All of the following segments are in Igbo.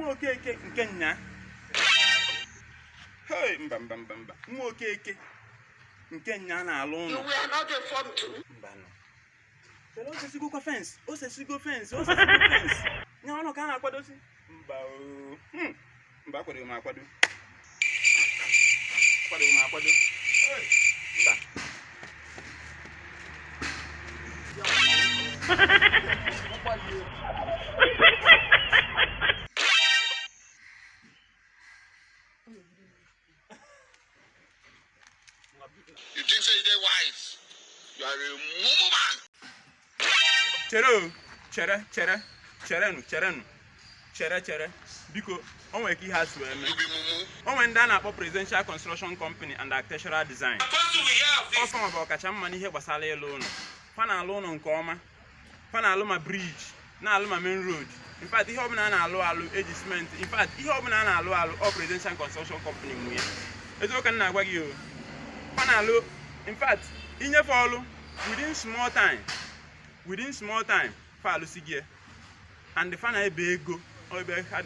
Nwa Okeke nke nya. Hey, mba mba mba mba. Nwa Okeke nke nya na-alụ ụlọ. Mba nọ. Chere, o sesigokwa fence, o sesigo fence, o sesigo fence. Nya ụlọ ka a na-akwadosi. Mba o. Mba, akwadoghị m akwado. Akwadoghị m akwado. Hey, mba. You think say you dey wise? You are a mumu man. Chere o, chere, chere, cherenụ, cherenụ, chere, chere, biko. O nwere ka ihe a si wee mee. You be mumu. O nwere ndị a na-akpọ Presidential Construction Company and Architectural Design. Ọ fa nwa bụ ọkacha mma n'ihe gbasara ịlụ ụlọ. Fa na-alụ ụlọ nke ọma. Fa na-alụ ma bridge, na-alụ ma main road. In fact, ihe ọbụla a na-alụ alụ eji cement, in fact, ihe ọbụla a na-alụ alụ, ọ Presidential Construction Company nwe ya. Eziokwu ka m na-agwa gị o. Fa na-alụ, in fact, inyefe ọlụ within small time, within small time, fa alụsi gị ya. And fa na-ebe ego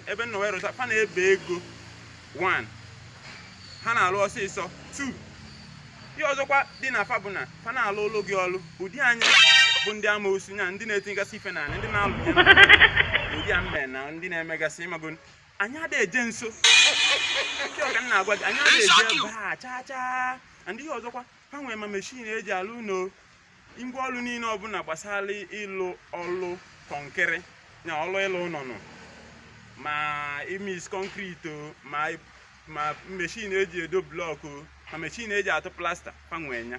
ebe nnọ wee rụta. Fa na-ebe ego, one, ha na-alụ ọsịsọ. Two, ihe ọzọkwa dị na fa bụ na fa na-alụ ụlụ gị ọlụ ụdị anyị bụ ndị amoosu nya, ndị na-etinyegasị ife na ndị na-alụ ya ụdị a mme na ndị na-emegasị ịmago. Anyị ada eje nso nke ọka m na-agwa gị, anyị ada eje ebe a chaa chaa. And ihe ọzọkwa, fa nwere ma machine eji alụ ụlọ, ngwa ọlụ niile ọbụla gbasara ịlụ ọlụ kọnkịrị na ọlụ ịlụ ụlọ nọ, ma imix concrete o, ma machine eji edo block o, ma machine eji atụ plaster, fa nwee ya.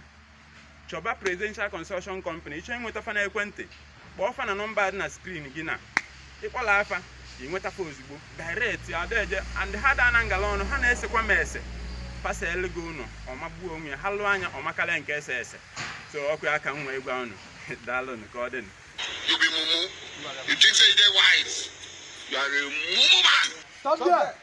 Chọba Presidential Construction Company. Ịchọ ịnweta fa n'ekwentị, kpọọ fa na nọmba dị na screen gị. Na ịkpọla afa, ị nweta fa ozugbo direct adaeje. And ha daa na ngala ọnụ, ha na-esekwa m ese pasel gị ụnọ ọmagbuo onwe ya. Ha lụọ anya ọmakarịa nke ese ese. So ọkụ aka m nwee gwa unu. Daalụnụ, ka ọ dịnụ. You be mumu. You think say you dey wise? You are a mumu man. Stop there.